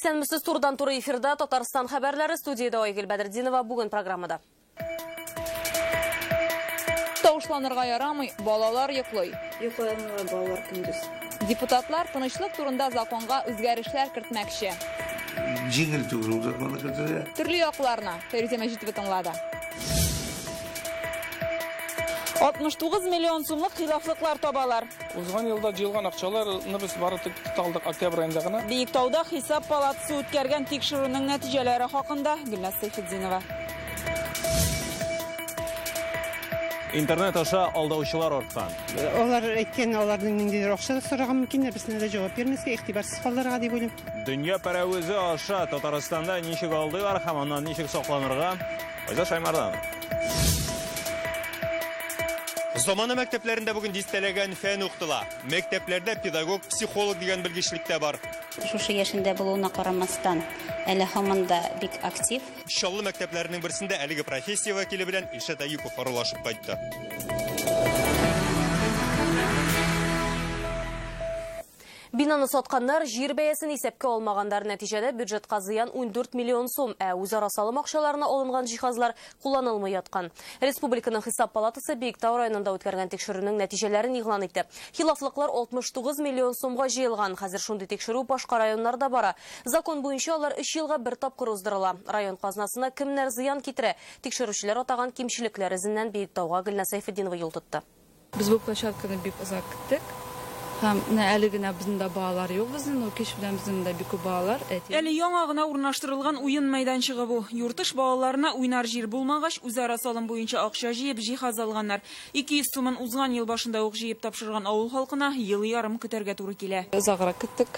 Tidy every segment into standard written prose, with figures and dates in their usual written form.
Исәнмесез, турыдан-туры эфирда Татарстан хәбәрләре, студиядә Айгөл Бәдретдинова, бүген программада. Тавышланырга ярамый, балалар йоклый. Йоклый алмыйлар балалар көндез. Депутатлар тынычлык турында законга үзгәрешләр кертмәкче. Җиңел түгел ул законны кертергә. Төрле якларны Фәрүзә Мәҗитова тыңлады. 69 миллион сумлык хилафлыклар табалар. Узган елда җыелган акчаларны без бары тик тота алдык октябрь аенда гына. Биектауда хисап палатасы үткәргән тикшерүнең нәтиҗәләре хакында Гөлназ Сәйфетдинова. Интернет аша алдаучылар арткан. Алар әйткән, аларның ниндидер акча да сорарга мөмкиннәр, без дә җавап бирмәскә, игътибарсыз калдырырга дип уйлыйм. Дөнья пәрәвезе аша Татарстанда ничек алдыйлар һәм аннан ничек сакланырга? Айза Шаймарданов. Замана мәктәпләрендә бүген дистәләгән фән укытыла. Мәктәпләрдә педагог, психолог дигән белгечлек тә бар. Шушы яшендә булуына карамастан, әле һаман да бик актив. Чаллы мәктәпләренең берсендә әлеге профессия вәкиле белән Илшат Әюпов аралашып кайтты. Бинаны сатканнар җир бәясен исәпкә алмаганнар. Нәтиҗәдә бюджетка зыян 14 миллион сум, ә үзара салым акчаларына алынган җиһазлар кулланылмый яткан. Республиканың хисап палатасы Биектау районында үткәргән тикшерүнең нәтиҗәләрен игълан итте. Хилафлыклар 69 миллион сумга җыелган. Хәзер шундый тикшерү башка районнарда бара. Закон буенча алар 3 елга бер тапкыр уздырыла. Район казнасына кемнәр зыян китерә? Тикшерүчеләр атаган кимчелекләр эзеннән Биектауга Гөлназ Сәйфетдинова юл тотты. Без бу площадканы бик озак көттек. Һәм әле генә безнең дә балалар юк, безнең, но кич белән безнең дә бик күп балалар, әти. Әле яңа гына урнаштырылган уен мәйданчыгы бу. Юртыш балаларына уйнар җир булмагач, үзара салым буенча акча җыеп җиһаз алганнар. 200 сумын узган ел башында ук җыеп тапшырган авыл халкына ел ярым көтәргә туры килә. Озаграк көттек.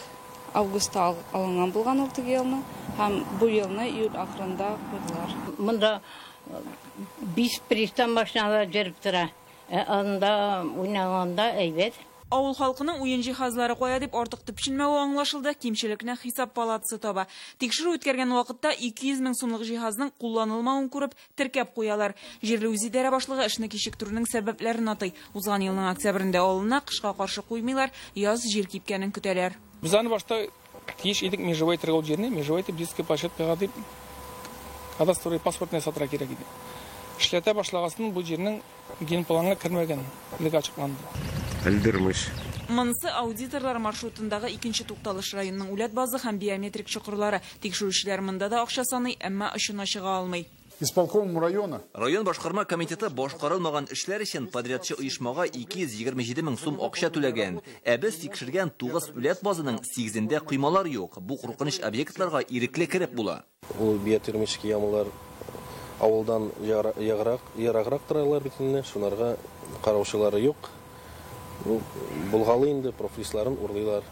Августта алынган булган ул теге елны һәм бу елны июль ахырында куйдылар. Монда 5 пристан машиналар йөреп тора. Анда уйнаганда әйбәт. Авыл халкының уен җиһазлары кая дип артык төпченмәве аңлашылды, кимчелекне хисап палатасы таба. Тикшерү үткәргән вакытта 200 мең сумлык җиһазның кулланылмавын күреп, теркәп куялар. Җирле үзидарә башлыгы эшне кичектерүнең сәбәпләрен атый. Узган елның октябрендә алына, кышка каршы куймыйлар, яз җир кипкәнен көтәләр. Без аны башта тиеш идек межевой торгыл җирне, межевой дип детский площадкага дип кадастровый паспортны сатырга кирәк иде. Эшләтә башлагасын бу җирнең генпланга кермәгәнлеге ачыкланды. Әлдермеш. Монысы аудиторлар маршрутындагы икенче тукталыш, районның үләт базы һәм биометрик чокырлары. Тикшерүчеләр монда да акча саный, әмма очына чыга алмый. Исполком района. Район башкарма комитеты башкарылмаган эшләр өчен подрядчы оешмага 227 мең сум акча түләгән. Ә без тикшергән 9 үләт базының 8-ендә коймалар юк. Бу куркыныч объектларга ирекле кереп була. Ул биотермический ямалар авылдан ераграк торалар бит инде, шунарга караучылары юк. Булгалы инде профлисларын урлыйлар.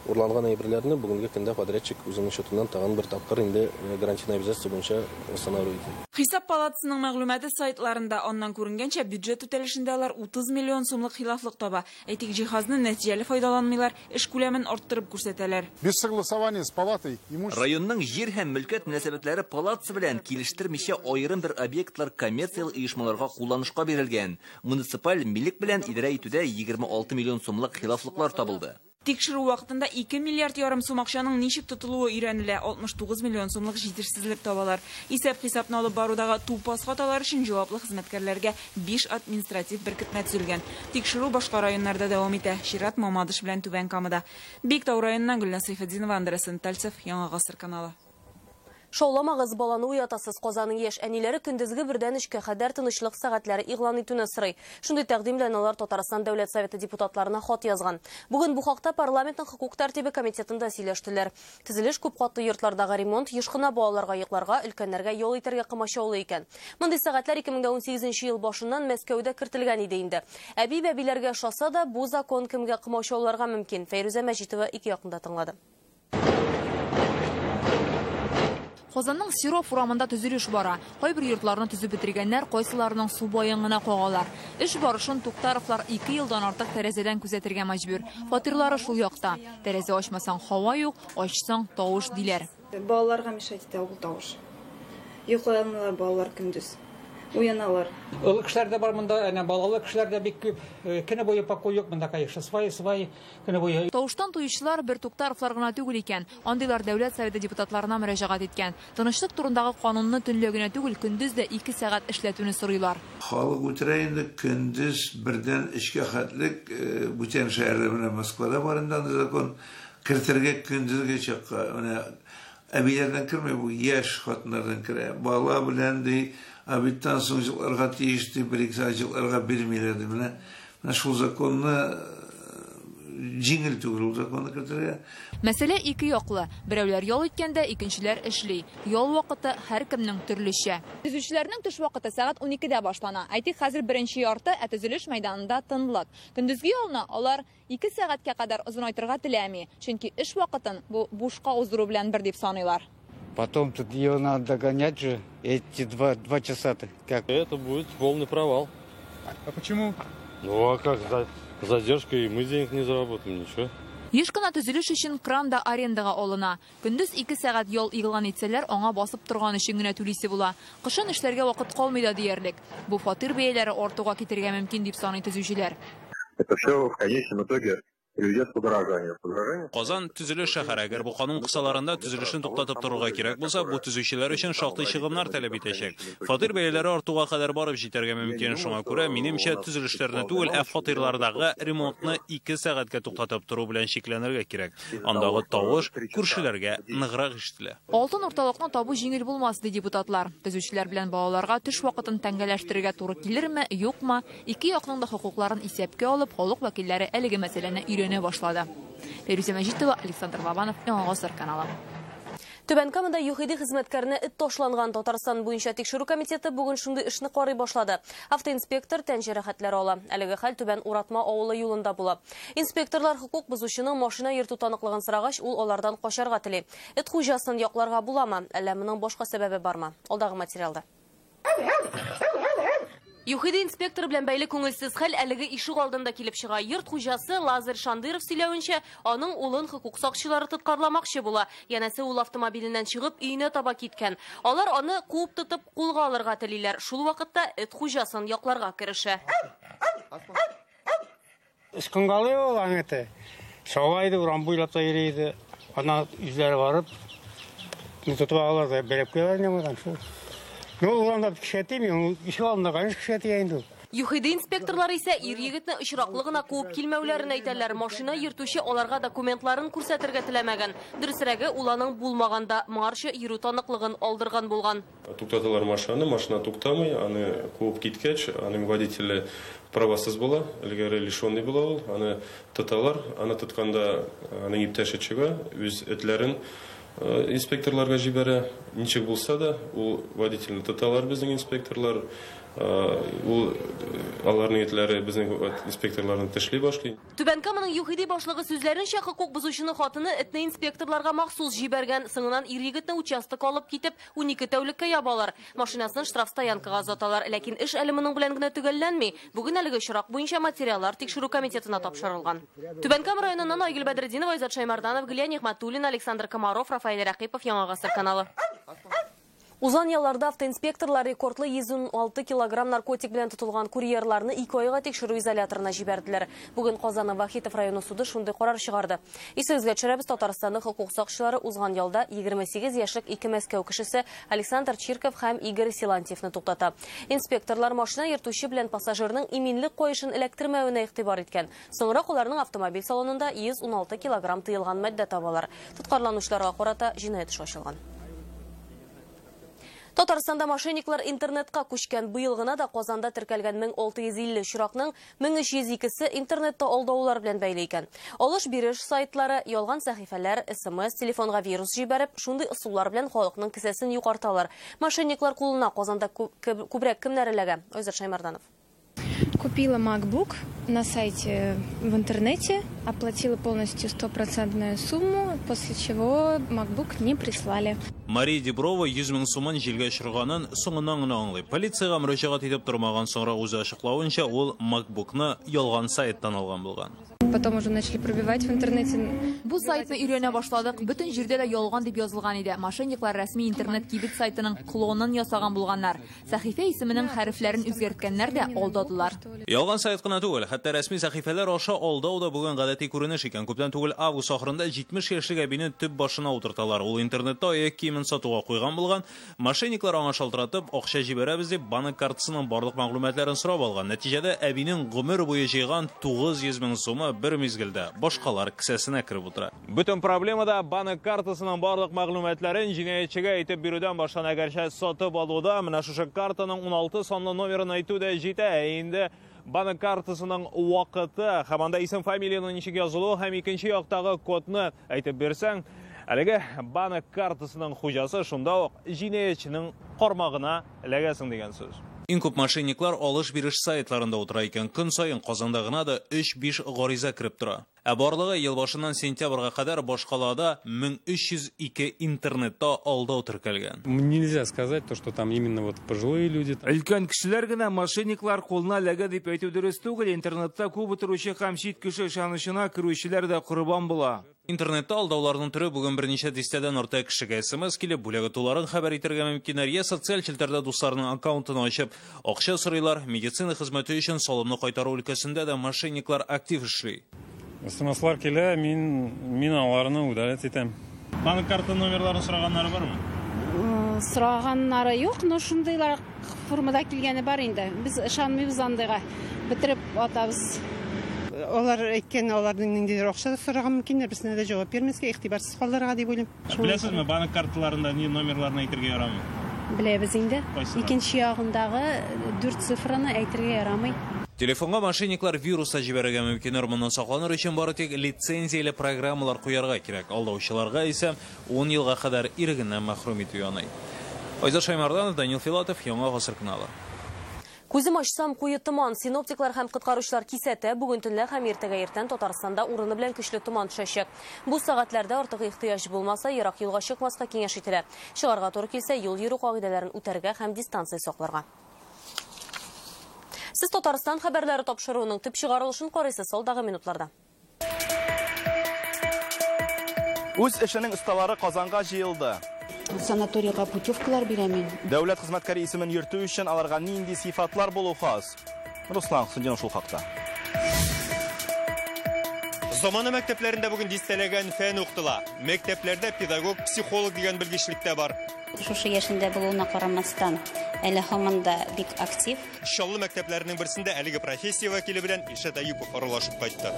Урланган әйберләрне бүгенге көндә подрядчик үзенең счетыннан тагын бер тапкыр инде гарантийный обязательство буенча восстанавливает. Хисап палатасының мәгълүматы сайтларында аннан күренгәнчә, бюджет үтәлешендә алар 30 миллион сумлык хилафлык таба. Әйтик, җиһазны нәтиҗәле файдаланмыйлар, эш күләмен арттырып күрсәтәләр. Без согласования с палатой имущество. Районның җир һәм мөлкәт мөнәсәбәтләре палатасы белән килештермичә аерым бер объектлар коммерцияле оешмаларга кулланышка бирелгән. Муниципаль милек белән идарә итүдә 26 миллион сумлык хилафлыклар табылды. Тикшерү вакытында 2 миллиард ярым сум акчаның ничек тотылуы өйрәнелә. 69 миллион сумлык җитешсезлек табалар. Исәп-хисапны алып барудагы тупас хаталар өчен җаваплы хезмәткәрләргә 5 административ беркетмә төзелгән. Тикшерү башка районнарда дәвам итә. Чират Мамадыш белән Түбән Камада. Биектау районыннан Гөлназ Сәйфетдинова, Андрей Сентальцев, Яңа Гасыр каналы. Шауламагыз, баланы уятасыз. Казанның яшь әниләре көндезге 1-дән 3-кә кадәр тынычлык сәгатьләре игълан итүне сорый. Шундый тәкъдим белән алар Татарстан Дәүләт Советы депутатларына хат язган. Бүген бу хакта парламентның хокук тәртибе комитетында сөйләштеләр. Төзелеш күп катлы йортлардагы ремонт еш кына балаларга йокларга, өлкәннәргә ял итәргә комачаулый икән. Мондый сәгатьләр 2018 ел башыннан Мәскәүдә кертелгән иде инде. Әби-бәбиләргә ошаса да, бу закон кемгә комачауларга мөмкин? Фәйрүзә Мәҗитова ике якында тыңлады. Казанның Серов урамында төзелеш бара. Кайбер йортларны төзеп бетергәннәр, кайсыларының су баен гына кагалар. Эш барышын Туктаровлар 2 елдан артык тәрәзәдән күзәтергә мәҗбүр. Фатирлары шул якта. Тәрәзә ачмасаң һава юк, ачсаң тавыш диләр. Балаларга мешать итә ул тавыш. Йоклый алмыйлар балалар көндез. уяналар. Олы кешеләр дә бар монда, әнә балалы кешеләр дә бик күп. Көне буе покой юк монда, конечно, свай, свай, көне буе. Тавыштан туючылар бер Туктаровлар гына түгел икән. Андыйлар Дәүләт Советы депутатларына мөрәҗәгать иткән. Тынычлык турындагы канунны төнлә генә түгел, көндез дә 2 сәгать эшләтүне сорыйлар. Халык үтерә инде көндез бердән өчкә хәтлек, бүтән шәһәрдә, менә Москвада бар инде андый закон, кертергә көндезге чакка. Менә әбиләрдән керми, бу яшь хатыннардан керә. Бала белән ди, обедтан соң йокларга тиеш ди, 1-2 сәгать йокларга бирмиләр ди. Менә шул законны җиңел түгел ул законны кертергә. Мәсьәлә ике яклы. Берәүләр ял иткәндә, икенчеләр эшли. Ял вакыты һәркемнең төрлечә. Төзүчеләрнең төш вакыты сәгать 12-дә башлана. Әйтик, хәзер беренче ярты, ә төзелеш мәйданында тынлык. Көндезге ялны алар 2 сәгатькә кадәр озынайтырга теләми, чөнки эш вакытын бу бушка уздыру белән бер дип саныйлар. Потом тут ее надо догонять же, эти 2 часа-то. Как? Это будет полный провал. А почему? Ну а как, задержка, и мы денег не заработаем, ничего. Еш кына төзелеш өчен кран да арендага алына. Көндез 2 сәгать ял игълан итсәләр, аңа басып торган өчен генә түлисе була. Кышын эшләргә вакыт калмый да диярлек. Бу фатир бәяләре артуга китерергә мөмкин дип саный төзүчеләр. Это все в конечном итоге приведет к подорожанию. Подорожание. Казан төзелеш шәһәре. Әгәр бу канун кысаларында төзелешне туктатып торырга кирәк булса, бу төзүчеләр өчен шактый чыгымнар таләп итәчәк. Фатир бәяләре артуга кадәр барып җитәргә мөмкин. Шуңа күрә, минемчә, төзелешләрне түгел, ә фатирлардагы ремонтны 2 сәгатькә туктатып тору белән чикләнергә кирәк. Андагы тавыш күршеләргә ныграк ишетелә. Алтын урталыкны табу җиңел булмас, ди депутатлар. Төзүчеләр белән балаларга төш вакытын тәңгәлләштерергә туры килерме, юкмы? Ике якның да хокукларын исәпкә алып, халык вәкилләре әлеге мәсьәләне өйрәнә башлады. Фәйрүзә Мәҗитова, Александр Лобанов, Яңа Гасыр каналы. Түбән Камада ЮХИДИ хезмәткәренә эт ташланган. Татарстан буенча тикшерү комитеты бүген шундый эшне карый башлады. Автоинспектор тән җәрәхәтләре ала. Әлеге хәл Түбән Уратма авылы юлында була. Инспекторлар хокук бозучының машина йөртү таныклыгын сорагач, ул алардан качарга тели. Эт хуҗасын якларга буламы? Әллә моның башка сәбәбе бармы? Алдагы материалда. ЮХИДИ инспекторы белән бәйле күңелсез хәл әлеге ишек алдында килеп чыга. Йорт хуҗасы Лазарь Шандыров сөйләвенчә, аның улын хокук сакчылары тоткарламакчы була. Янәсе ул автомобиленнән чыгып өенә таба киткән. Алар аны куып тотып кулга алырга телиләр. Шул вакытта эт хуҗасын якларга керешә. Ычкынгалый ул аның эте. Шаулайды, урам буйлап та йөри иде. Аннан үзләре барып, тотып алалар да бәреп куялар инде шул. Ну, урамда кеше тими, ул ишек алдында, конечно, кеше тия инде ул. ЮХИДИ инспекторлары исә ир егетне очраклы гына куып килмәүләрен әйтәләр. Машина йөртүче аларга документларын күрсәтергә теләмәгән. Дөресрәге, ул аның булмаганда моңарчы йөрү таныклыгын алдырган булган. Туктаталар машинаны, машина туктамый, аны куып киткәч, аның водителе правасыз була, элгәре лишенный була ул, аны тоталар, аны тотканда аның иптәше чыга, үз этләрен инспекторларга җибәрә. Ничек булса да, ул водительне тоталар безнең инспекторлар, ул аларның этләре безнең инспекторларны тешли башлый. Түбән Каманың ЮХИДИ башлыгы сүзләренчә, хокук бозучының хатыны этне инспекторларга махсус җибәргән. Соңыннан ир егетне участок алып китеп, 12 тәүлеккә ябалар. Машинасын штрафстоянкага озаталар. Ләкин эш әле моның белән генә төгәлләнми. Бүген әлеге очрак буенча материаллар тикшерү комитетына тапшырылган. Түбән Кама районыннан Айгөл Бәдретдинова, Айзат Шаймарданов, Гүлия Нигъмәтуллина, Александр Комаров, Рафаэль Рәкыйпов, Яңа Гасыр каналы. Узган елларда автоинспекторлар рекордлы 116 килограмм наркотик белән тотылган курьерларны 2 айга тикшерү изоляторына җибәрделәр. Бүген Казанның Вахитов районы суды шундый карар чыгарды. Исегезгә төшерәбез, Татарстанның хокук сакчылары узган елда 28 яшьлек ике Мәскәү кешесе Александр Чирков һәм Игорь Силантьевны туктата. Инспекторлар машина йөртүче белән пассажирның иминлек каешын эләктермәвенә игътибар иткән. Соңрак аларның автомобиль салонында 116 килограмм тыелган матдә табалар. Тоткарланучыларга карата җинаять эше ачылган. Татарстанда мошенниклар интернетка күчкән. Быел гына да Казанда теркәлгән 1650 очракның 1302-се интернетта алдаулар белән бәйле икән. Алыш-биреш сайтлары, ялган сәхифәләр, СМС, телефонга вирус җибәреп, шундый ысуллар белән халыкның кесәсен югалталар. Мошенниклар кулына Казанда күбрәк кемнәр эләгә? Айзат Шаймарданов. Купила MacBook на сайте в интернете, оплатила полностью стопроцентную сумму, после чего MacBook не прислали. Мария Деброва 100 мең сумын җилгә очырганын соңыннан гына аңлый. Полициягә мөрәҗәгать итеп тормаган, соңра үзе ачыклавынча, ул MacBookны ялган сайттан алган булган. Потом уже начали пробивать в интернете. Бу сайтны өйрәнә башладык. Бөтен җирдә дә ялган дип язылган иде. Мошенниклар рәсми интернет кибет сайтының клонын ясаган булганнар. Сәхифә исеменең хәрефләрен үзгәрткәннәр дә алдадылар. Ялган сайт кына түгел, хәтта рәсми сәхифәләр аша алдау да бүген гадәти күренеш икән. Күптән түгел август ахырында 70 яшьлек әбине төп башына утырталар. Ул интернетта аяк киемен сатуга куйган булган. Мошенниклар аңа шалтыратып, акча җибәрәбез дип банк картасының барлык мәгълүматларын сорап алган. Нәтиҗәдә әбинең гомер буе җыйган 900 мең сумы бер мизгелдә башкалар кесәсенә кереп утыра. Бөтен проблема да банк картасының барлык мәгълүматларын җинаятьчегә әйтеп бирүдән башлана. Гәрчә сатып алуда менә шушы картаның 16 санлы номерын әйтү дә җитә. Инде банк картасының вакыты һәм анда исем, фамилияның ничек язылуы һәм икенче яктагы кодны әйтеп бирсәң, әлеге банк картасының хуҗасы шунда ук җинаятьченең кармагына эләгәсең дигән сүз. Иң күп мошенниклар алыш-биреш сайтларында утыра икән. Көн саен Казанда гына да 3-5 гариза кереп тора. Ә барлыгы ел башыннан сентябрьгә кадәр башкалада 1302 интернетта алдау теркәлгән. Нельзя сказать то, что там именно вот пожилые люди. Өлкән кешеләр генә мошенниклар кулына эләгә дип әйтү дөрес түгел. Интернетта күп утыручы һәм чит кеше ышанычына керүчеләр дә корбан була. Интернетта алдауларның төре бүген берничә дистәдән артык кешегә СМС килеп, бүләк отуларын хәбәр итәргә мөмкиннәр. Я социаль челтәрдә дусларының аккаунтын ачып, акча сорыйлар. Медицина хезмәте өчен салымны кайтару өлкәсендә дә мошенниклар актив эшли. СМСлар килә, мин аларны удалять итәм. Банк карта номерларын сораганнары бармы? Сораганнары юк, но шундыйлар формада килгәне бар инде. Без ышанмыйбыз андыйга. Бетереп атабыз. Алар әйткән, аларның ниндидер акча да сорарга мөмкиннәр, берсенә дә җавап бирмәскә, игътибарсыз калдырырга дип уйлыйм. Беләсезме, банк карталарында ни номерларын әйтергә ярамый? Беләбез инде. Икенче ягындагы 4 цифраны әйтергә ярамый. Телефонга мошенниклар вируса җибәрергә мөмкиннәр. Моннан сакланыр өчен бары тик лицензияле программалар куярга кирәк. Алдаучыларга исә 10 елга кадәр ирегеннән мәхрүм итү яный. Айзат Шаймарданов, Данил Филатов, Яңа Гасыр каналы. Күзем ачсам, куе томан. Синоптиклар һәм коткаручылар кисәтә. Бүген төнлә һәм иртәгә иртән Татарстанда урыны белән көчле томан төшәчәк. Бу сәгатьләрдә артык ихтыяҗ булмаса, ерак юлга чыкмаска киңәш ителә. Чыгарга туры килсә, юл йөрү кагыйдәләрен үтәргә һәм дистанция сакларга. Сез Татарстан хәбәрләре тапшыруының төп чыгарылышын карыйсыз алдагы минутларда. Үз эшенең осталары Казанга җыелды. Санаторийга путевкалар бирәм мин. Дәүләт хезмәткәре исемен йөртү өчен аларга нинди сыйфатлар булу хас? Руслан Хусендинов шул хакта. Замана мәктәпләрендә бүген дистәләгән фән укытыла. Мәктәпләрдә педагог, психолог дигән белгечлек тә бар. Шушы яшендә булуына карамастан, әле һаман да бик актив. Чаллы мәктәпләренең берсендә әлеге профессия вәкиле белән Илшат Әюпов аралашып кайтты.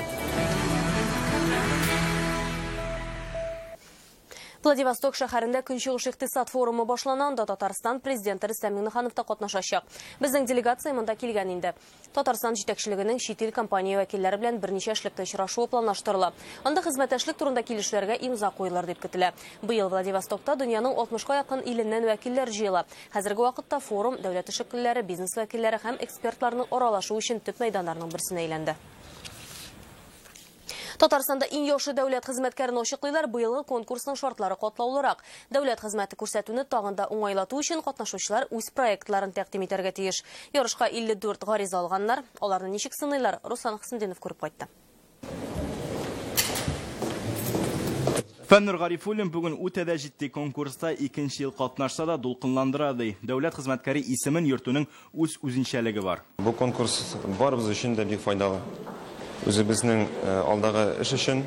Владивосток шәһәрендә Көнчыгыш икътисад форумы башлана. Анда Татарстан президенты Рөстәм Миңнеханов та катнашачак. Безнең делегация монда килгән инде. Татарстан җитәкчелегенең чит ил компания вәкилләре белән берничә эшлекле очрашуы планлаштырыла. Анда хезмәттәшлек турында килешүләргә имза куелыр дип көтелә. Быел Владивостокта дөньяның 60-ка якын иленнән вәкилләр җыела. Хәзерге вакытта форум дәүләт эшлеклеләре, бизнес вәкилләре һәм экспертларның аралашу өчен төп мәйданнарның берсенә әйләнде. Татарстанда иң яхшы дәүләт хезмәткәрен ачыклыйлар. Быелгы конкурсның шартлары катлаулырак. Дәүләт хезмәте күрсәтүне тагын да уңайлату өчен катнашучылар үз проектларын тәкъдим итәргә тиеш. Ярышка 54 гариза алганнар. Аларны ничек сыныйлар? Руслан Хусендинов күреп кайтты. Фәннур Гарифуллин бүген үтә дә җитди конкурста икенче ел катнашса да дулкынландыра ди. Дәүләт хезмәткәре исемен йөртүнең үз үзенчәлеге бар. Бу конкурс барыбыз өчен дә бик файдалы. Үзебезнең алдагы эш өчен,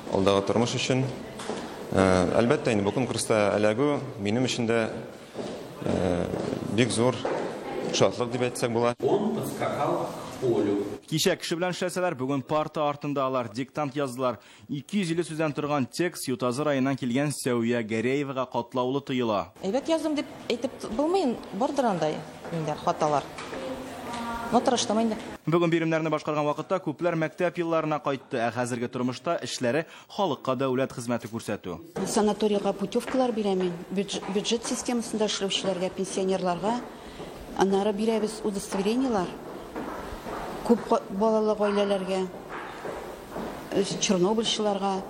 алдагы тормыш өчен. Әлбәттә, инде бу конкурста эләгү минем өчен дә бик зур шатлык дип әйтсәк була. Он подскакал к полю. Кичә кеше белән эшләсәләр, бүген парта артында алар диктант яздылар. 250 сүздән торган текст Ютазы районыннан килгән Сәүя Гәрәевага катлаулы тоела. Әйбәт яздым дип әйтеп булмый, бардыр андай инде хаталар. Но тырыштым инде. Бүген биремнәрне башкарган вакытта күпләр мәктәп елларына кайтты, ә хәзерге тормышта эшләре халыкка дәүләт хезмәте күрсәтү. Санаторийга путевкалар бирәм мин. Бюджет системасында эшләүчеләргә, пенсионерларга аннары бирәбез удостоверениелар. Күп балалы гаиләләргә, чернобыльчыларга,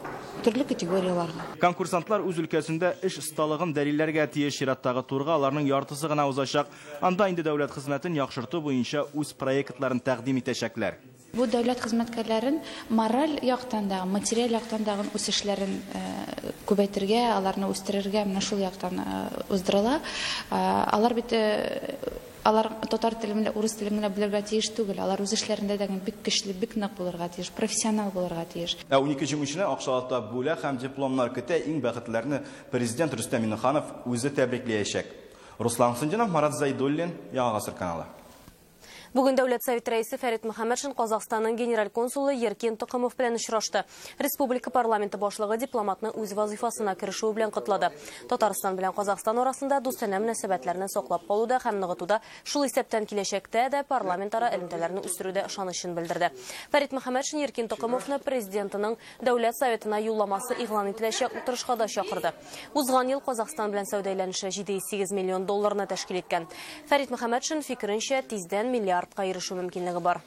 төрле категорияларга. Конкурсантлар үз өлкәсендә эш осталыгын дәлилләргә тиеш. Чираттагы турга аларның яртысы гына узачак. Анда инде дәүләт хезмәтен яхшырту буенча үз проектларын тәкъдим итәчәкләр. Бу дәүләт хезмәткәрләрен мораль яктан да, материаль яктан да үсешләрен күбәйтергә, аларны үстерергә менә шул яктан уздырыла. Алар бит алар татар телен белә, урыс телен генә белергә тиеш түгел. Алар үз эшләрендә дә бик көчле, бик нык булырга тиеш, профессионал булырга тиеш. Ә 12 җиңүчене акчалата бүләк һәм дипломнар көтә. Иң бәхетлеләрне президент Рөстәм Миңнеханов үзе тәбрикләячәк. Руслан Хөсендинов, Марат Зайдуллин, Яңа Гасыр каналы. Бүген Дәүләт Советы рәисе Фәрит Мөхәммәтшин Казахстанның генераль консулы Еркин Токымов белән очрашты. Республика парламенты башлыгы дипломатны үз вазыйфасына керешүе белән котлады. Татарстан белән Казахстан арасында дустанә мөнәсәбәтләрне саклап калуда һәм ныгытуда, шул исәптән киләчәктә дә парламентара элемтәләрне үстерүдә ышанычын белдерде. Фәрит Мөхәммәтшин Еркин Токымовны президентының Дәүләт Советына юлламасы игълан ителәчәк утырышка да чакырды. Узган ел Казахстан белән сәүдә әйләнеше 708 миллион долларны тәшкил иткән. Фәрит Мөхәммәтшин фикеренчә, тиздән миллиардка ирешү мөмкинлеге бар.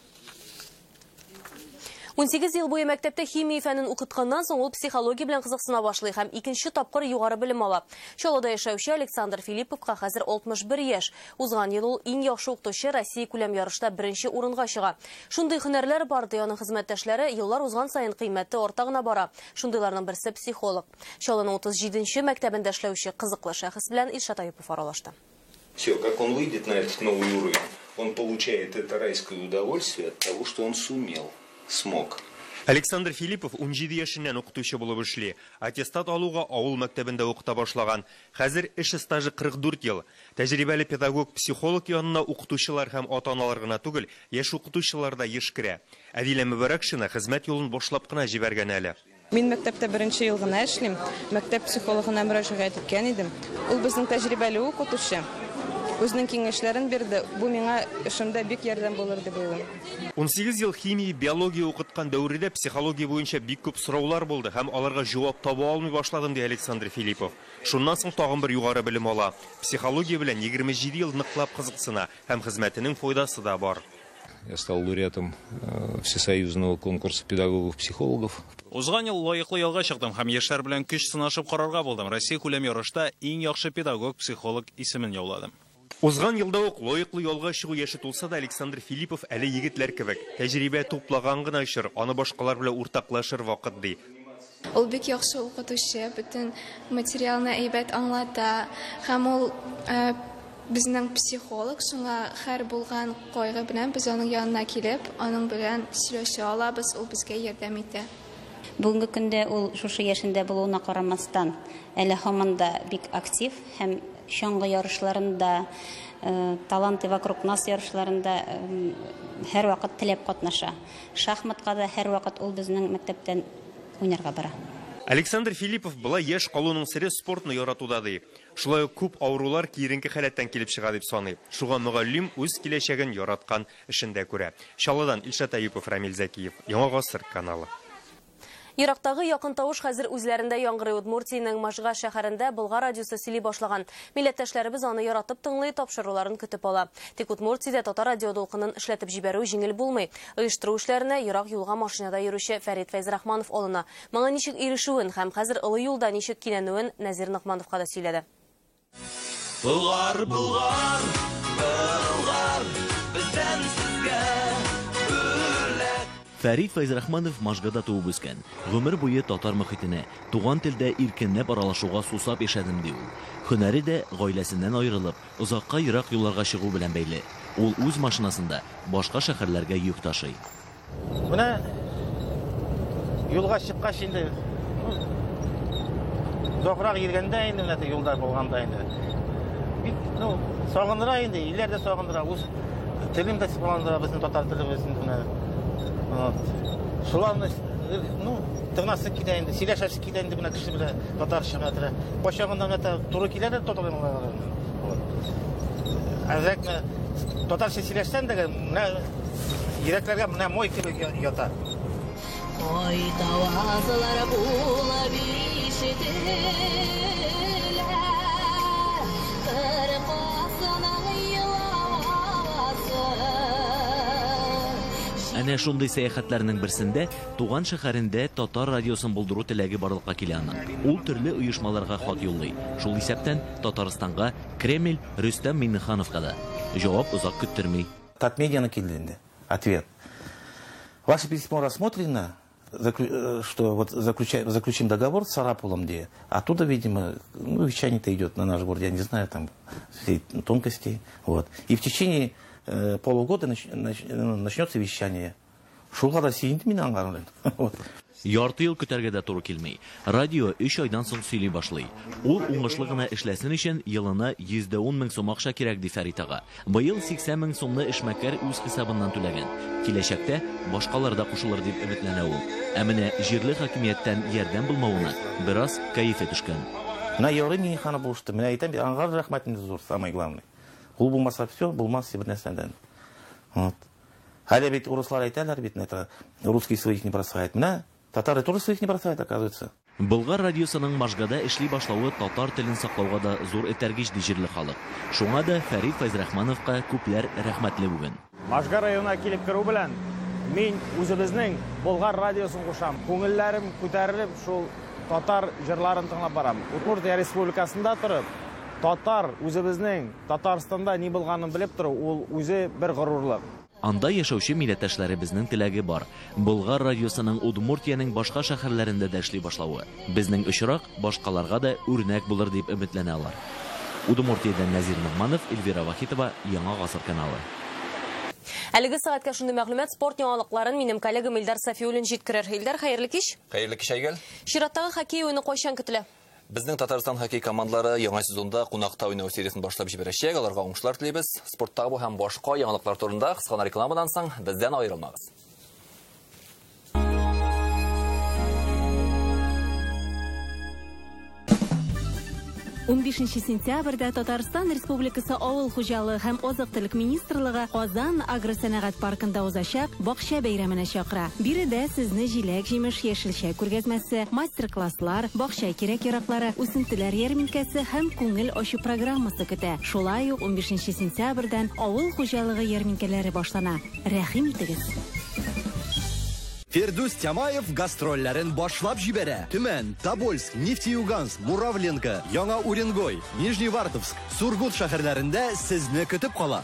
18 ел буе мәктәптә химия фәнен укытканнан соң ул психология белән кызыксына башлый һәм икенче тапкыр югары белем ала. Чаллыда яшәүче Александр Филипповка хәзер 61 яшь. Узган ел ул иң яхшы укытучы Россия күләм ярышта беренче урынга чыга. Шундый һөнәрләр бар, ди аның хезмәттәшләре, еллар узган саен кыйммәте арта гына бара. Шундыйларның берсе психолог. Чаллының 37нче мәктәбендә эшләүче кызыклы шәхес белән Илшат Аюпов аралашты. Все, как он выйдет на этот новый уровень, он получает это райское удовольствие от того, что он сумел, смог. Александр Филиппов 17 яшеннән укытучы булып эшли. Аттестат алуга авыл мәктәбендә укыта башлаган. Хәзер эш стажы 44 ел. Тәҗрибәле педагог-психолог янына укытучылар һәм ата-аналар гына түгел, яшь укытучылар да еш керә. Әдилә Мөбәрәкшина хезмәт юлын башлап кына җибәргән әле. Мин мәктәптә беренче ел гына эшлим. Мәктәп психологына мөрәҗәгать иткән идем. Ул безнең тәҗрибәле укытучы. Үзенең киңәшләрен бирде. Бу миңа эшемдә бик ярдәм булыр дип уйлыйм. 18 ел химия, биология укыткан дәвердә психология буенча бик күп сораулар булды һәм аларга җавап таба алмый башладым, ди Александр Филиппов. Шуннан соң тагын бер югары белем ала. Психология белән 27 ел ныклап кызыксына һәм хезмәтенең файдасы да бар. Я стал лауреатом Всесоюзного конкурса педагогов-психологов. Узган ел лаеклы ялга чыктым һәм яшьләр белән көч сынашып карарга булдым. Россия күләм ярышта иң яхшы педагог-психолог исемен яуладым. Узган елда ук лаеклы ялга чыгу яше тулса да Александр Филиппов әле егетләр кебек. Тәҗрибә туплаган гына чор, аны башкалар белән уртаклашыр вакыт ди. Ул бик яхшы укытучы, бөтен материалны әйбәт аңлата һәм ул безнең психолог, шуңа һәр булган кайгы белән без аның янына килеп, аның белән сөйләшә алабыз, ул безгә ярдәм итә. Бүгенге көндә ул шушы яшендә булуына карамастан, әле һаман да бик актив һәм чаңгы ярышларында, таланты вокруг нас ярышларында һәр вакыт теләп катнаша. Шахматка да һәр вакыт ул безнең мәктәптән уйнарга бара. Александр Филиппов былай яшь калуның сере спортны яратуда ди. Шулай ук күп авырулар киеренке халәттән килеп чыга дип саный. Шуңа мөгаллим үз киләчәген яраткан эшендә күрә. Чаллыдан Илшат Аюпов, Рамил Зәкиев, Яңа Гасыр каналы. Ерактагы якын тавыш хәзер үзләрендә яңгырый. Удмуртиянең Можга шәһәрендә Болгар радиосы сөйли башлаган. Милләттәшләребез аны яратып тыңлый, тапшыруларын көтеп ала. Тик Удмуртиядә татар радио дулкынын эшләтеп җибәрү җиңел булмый. Оештыру эшләренә ерак юлга машинада йөрүче Фәрит Фәйзрахманов алына. Моңа ничек ирешүен һәм хәзер олы юлда ничек кинәнүен Нәзир Ногмановка да сөйләде. Болгар, Болгар, Болгар, бездән сезгә. Фәрит Фәйзрахманов Можгада туып үскән. Гомер буе татар мөхитенә, туган телдә иркенләп аралашуга сусап яшәдем, ди ул. Һөнәре дә гаиләсеннән аерылып, озакка ерак юлларга чыгу белән бәйле. Ул үз машинасында башка шәһәрләргә йөк ташый. Менә юлга чыккач инде, озаграк йөргәндә инде, менә юлда булганда инде. Бик, сагындыра инде, илләр дә сагындыра. Үз телем дә сагындыра, безнең татар телебез инде менә. Шуларны, тыңласы килә инде, сөйләшәсе килә инде менә кеше белән татарча менә. Кайчагында менә туры килә дә татар белән. Әзрәк менә татарча сөйләшсәң дә менә йөрәкләргә менә мой кебек ята. Ой, тавазлар булып ишетелә, кыр казының елавасы. Әнә шундый сәяхәтләрнең берсендә туган шәһәрендә татар радиосын булдыру теләге барлыкка килә аның. Ул төрле оешмаларга хат юллый. Шул исәптән Татарстанга, Кремль, Рөстәм Миңнехановка да. Җавап озак көттерми. Татмедианы килде инде. Ответ. Ваше письмо рассмотрено, что вот заключим договор с Сарапулом, где оттуда, видимо, ну, вещание-то идет на наш город, я не знаю, там все тонкости. Вот. И в течение полугода начнется вещание. Шуңа да сөендем мин аңа. Вот. Ярты ел көтәргә дә туры килми. Радио 3 айдан соң сөйли башлый. Ул уңышлы гына эшләсен өчен елына 110 мең сум акча кирәк, ди Фәрит ага. Быел 80 мең сумны эшмәкәр үз хисабыннан түләгән. Киләчәктә башкалар да кушылыр дип өметләнә ул. Ә менә җирле хакимияттән ярдәм булмавына бераз кәефе төшкән. Менә ярый Миңнеханов булышты. Менә әйтәм, аңа рәхмәт инде зур, самое главное. Ул булмаса, все, булмас бер нәрсәдән. Вот. Әле бит урыслар әйтәләр бит, это русские своих не бросают. Менә татары тоже своих не бросают, оказывается. Болгар радиосының Можгада эшли башлавы татар телен саклауга да зур этәргеч, ди җирле халык. Шуңа да Фәрит Фәйзрахмановка күпләр рәхмәтле бүген. Можга районына килеп керү белән мин үзебезнең Болгар радиосын кушам. Күңелләрем күтәрелеп, шул татар җырларын тыңлап барам. Удмуртия республикасында торып, татар үзебезнең Татарстанда ни булганын белеп тору, ул үзе бер горурлык. Анда яшәүче милләттәшләребезнең теләге бар. Болгар радиосының Удмуртиянең башка шәһәрләрендә дә эшли башлавы. Безнең очрак башкаларга да үрнәк булыр дип өметләнә алар. Удмуртиядән Нәзир Ногманов, Эльвира Вахитова, Яңа Гасыр каналы. Әлеге сәгатькә шундый мәгълүмат, спорт яңалыкларын минем коллегам Илдар Сафиуллин җиткерер. Илдар, хәерле кич. Хәерле кич, Айгөл. Чираттагы хоккей уены кайчан көтелә? Безнең Татарстан хоккей командалары яңа сезонда кунакта уйнау сериясен башлап җибәрәчәк. Аларга уңышлар телибез. Спорттагы бу һәм башка яңалыклар турында кыска рекламадан соң бездән аерылмагыз. 15 сентябрьдә Татарстан Республикасы Авыл хуҗалыгы һәм азык-төлек министрлыгы Казан агросәнәгать паркында узачак бакча бәйрәменә чакыра. Биредә сезне җиләк-җимеш, яшелчә күргәзмәсе, мастер-класслар, бакча кирәк-яраклары, үсентеләр ярминкәсе һәм күңел ачу программасы көтә. Шулай ук 15 сентябрьдән авыл хуҗалыгы ярминкәләре башлана. Рәхим итегез. Фирдүс Тямаев гастрольләрен башлап җибәрә. Төмән, Тобольск, Нефтеюганск, Муравленко, Яңа Уренгой, Нижневартовск, Сургут шәһәрләрендә сезне көтеп кала.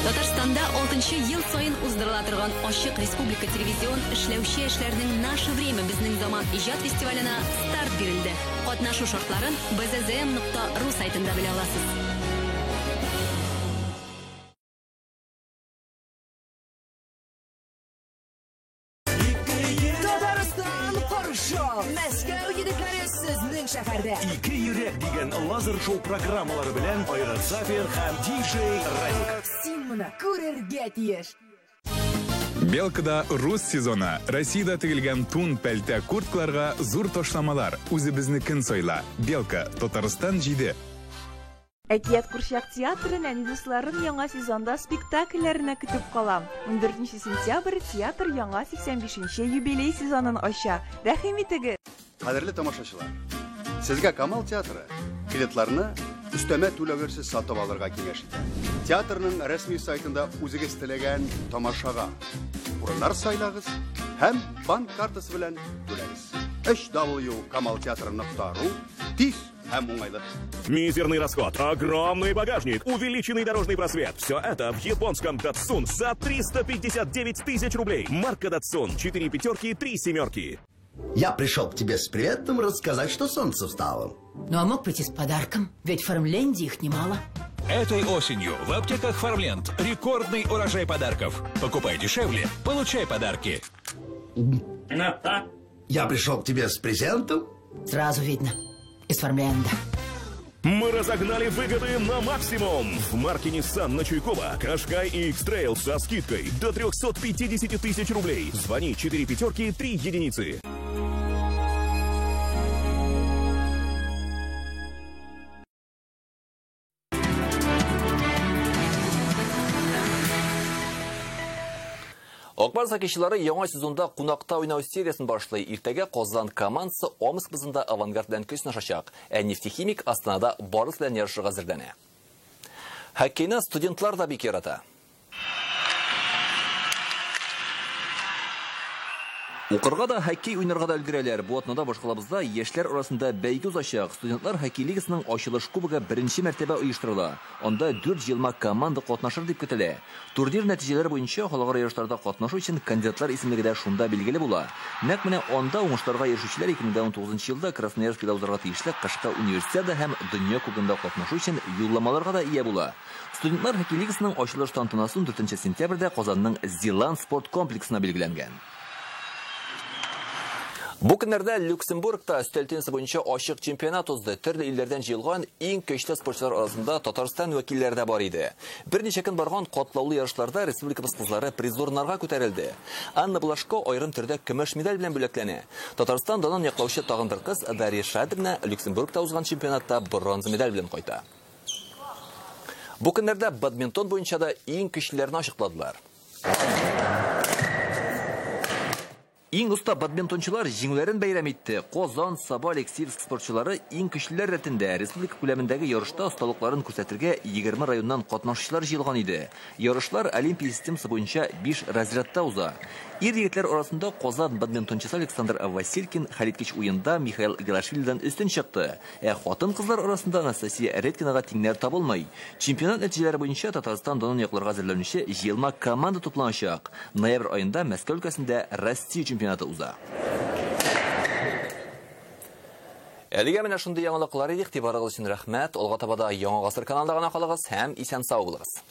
Татарстанда 6 ел саен уздырыла торган Ачык республика телевизион эшләүче яшьләрнең Наше время безнең заман иҗат фестиваленә старт бирелде. Катнашу шартларын bzzm.ru сайтында белә аласыз. Татарстан каршы! Мәскәү егетләре сезнең шәһәрдә. Ике йөрәк дигән лазер шоу программалары белән Айрат Сафин һәм диджей Радик. Син моны күрергә тиеш. Белкада рус сезоны. Россиядә тегелгән тун, пәлтә, курткаларга зур ташламалар. Үзебезнекен сайла. Белка, Татарстан 7. Әкият курчак театры нәни дусларын яңа сезонда спектакльләренә көтеп кала. 14 сентябрь театр яңа 85 юбилей сезонын ача. Рәхим итегез! Кадерле тамашачылар, сезгә Камал театры билетларны өстәмә түләүләрсез сатып алырга киңәш итә. Театрның рәсми сайтында үзегез теләгән тамашага урыннар сайлагыз һәм банк картасы белән түләгез. www.kamalteatr.ru тиз һәм уңайлы. Мизерный расход, огромный багажник, увеличенный дорожный просвет. Все это в японском Datsun за 359 тысяч рублей. Марка Datsun. 4 пятерки, 3 семерки. Я пришел к тебе с приветом рассказать, что солнце встало. Ну а мог прийти с подарком, ведь в Фармленде их немало. Этой осенью в аптеках Фармленд рекордный урожай подарков. Покупай дешевле, получай подарки. Я пришел к тебе с презентом. Сразу видно, из Фармленда. Мы разогнали выгоды на максимум. В марке Nissan на Чуйкова Кашкай и X-Trail со скидкой до 350 тысяч рублей. Звони 4 пятерки 3 единицы. Акбарс хоккейчылары яңа сезонда кунакта уйнау сериясын башлый. Иртәгә Казан командасы Омск базында Авангард белән көч сынашачак. Ә Нефтехимик Астанада Барыс белән ярышырга әзерләнә. Хоккейны студентлар да бик ярата. Укырга да, хоккей уйнарга да өлгерәләр. Бу атнада башкалабызда яшьләр арасында бәйге узачак. Студентлар хоккей лигасының ачылыш кубогы беренче мәртәбә оештырыла. Анда 4 җыелма команда катнашыр дип көтелә. Турнир нәтиҗәләре буенча халыкара ярышларда катнашу өчен кандидатлар исемлеге дә шунда билгеле була. Нәкъ менә анда уңышларга ирешүчеләр 2019 елда Красноярскида узарга тиешле кышкы универсиада һәм дөнья кубогында катнашу өчен юлламаларга да ия була. Студентлар хоккей лигасының ачылыш тантанасы 14 сентябрьдә Казанның Зилан спорт комплексына билгеләнгән. Бу көннәрдә Люксембургта өстәл теннисы буенча ачык чемпионат узды. Төрле илләрдән җыелган иң көчле спортчылар арасында Татарстан вәкилләре дә бар иде. Берничә көн барган катлаулы ярышларда республикабыз кызлары призлы урыннарга күтәрелде. Анна Блажко аерым төрдә көмеш медаль белән бүләкләнә. Татарстан данын яклаучы тагын бер кыз Дарья Шадрина Люксембургта узган чемпионатта бронза медаль белән кайта. Бу көннәрдә бадминтон буенча да иң көчлеләрне ачыкладылар. Иң оста бадминтончылар җиңүләрен бәйрәм итте. Казан, Саба, Алексеевск спортчылары иң көчлеләр рәтендә. Республика күләмендәге ярышта осталыкларын күрсәтергә 20 районнан катнашучылар җыелган иде. Ярышлар Олимпия системасы буенча 5 разрядта уза. Ир егетләр арасында Казан бадминтончысы Александр Василькин хәлиткеч уенда Михаил Гелашвилидан өстен чыкты. Ә хатын-кызлар арасында Анастасия Редькинага тиңнәр табылмый. Чемпионат нәтиҗәләре буенча Татарстан данын якларга әзерләнүче җыелма команда тупланачак. Ноябрь аенда Мәскәү өлкәсендә Россия чемпионаты уза. Әлегә менә шундый яңалыклар иде. Игътибарыгыз өчен рәхмәт. Алга таба да Яңа Гасыр каналында гына калыгыз һәм исән-сау булыгыз.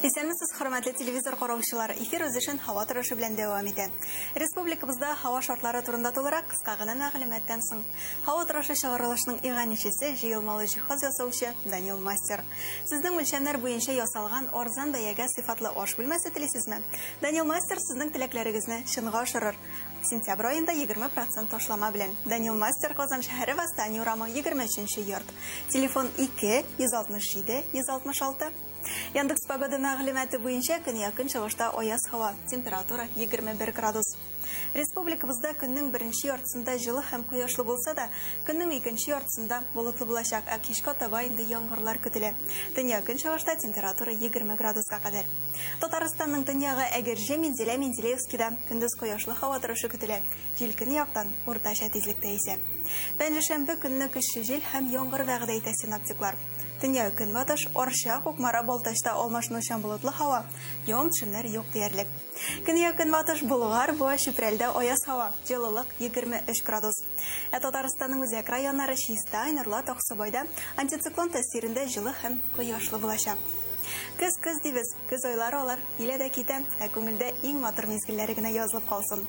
Исәнмесез, хөрмәтле телевизор караучылар. Эфир үз эшен һава торышы белән дәвам итә. Республикабызда һава шартлары турында тулырак кыска гына мәгълүматтан соң. Һава торышы чыгарылышының иганәчесе җыелмалы җиһаз ясаучы Данил Мастер. Сезнең үлчәмнәр буенча ясалган арзан бәягә сыйфатлы аш бүлмәсе телисезме? Данил Мастер сезнең теләкләрегезне чынга ашырыр. Сентябрь аенда 20% ташлама белән. Данил Мастер, Казан шәһәре, Восстание урамы, 23 йорт. Телефон 2 167 166. Яндекс погода мәгълүматы буенча көньяк-көнчыгышта аяз һава, температура 21 градус. Республикабызда көннең беренче яртысында җылы һәм кояшлы булса да, көннең икенче яртысында болытлы булачак, ә кичкә таба инде яңгырлар көтелә. Төньяк-көнчыгышта температура 20 градуска кадәр. Татарстанның төньягы Әгерҗе, Мензелә, Менделеевскида көндез кояшлы һава торышы көтелә. Җил көньяктан уртача тизлектә исә. Пәнҗешәмбе көнне көчле җил һәм яңгыр вәгъдә итә синоптиклар. Төньяк көнбатыш, Арча, Кукмара, Балтачта алмашынучан болытлы һава, явым-төшемнәр юк диярлек. Көньяк көнбатыш, Болгар, Буа, Чүпрәлдә аяз һава, җылылык 23 градус. Ә Татарстанның үзәк районнары Чистай, Нурлат, Аксубайда антициклон тәэсирендә җылы һәм кояшлы булачак. Көз көз дибез, көз айлары алар килә дә китә, ә күңелдә иң матур мизгелләре генә язылып калсын.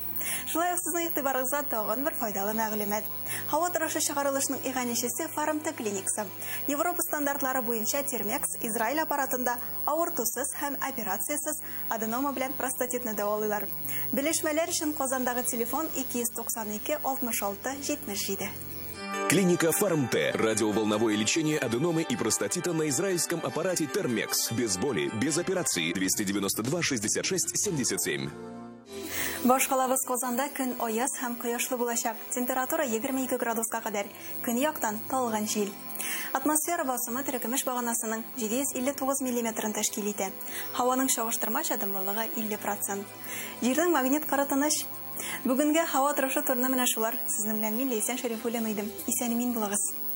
Шулай ук сезнең игътибарыгызга тагын бер файдалы мәгълүмат. Һава торышы чыгарылышының иганәчесе Фармте клиникасы. Европа стандартлары буенча Термекс Израиль аппаратында авыртусыз һәм операциясез аденома белән простатитны дәвалыйлар. Белешмәләр өчен Казандагы телефон 292 66 77. Клиника Фармте. Радиоволновое лечение аденомы и простатита на израильском аппарате Термекс. Без боли, без операции. 292 66 77. Башкалабыз Казанда көн аяз һәм кояшлы булачак. Температура 22 градуска кадәр. Көньяктан талгын җил. Атмосфера басымы терекөмеш баганасының 759 миллиметрын тәшкил итә. Һаваның чагыштырмача дымлылыгы 50%. Җирнең магнит кыры тыныч. Бүгенге һава торышы турында менә шулар. Сезнең белән мин Ләйсән Шәрифуллина идем. Исән-имин булыгыз.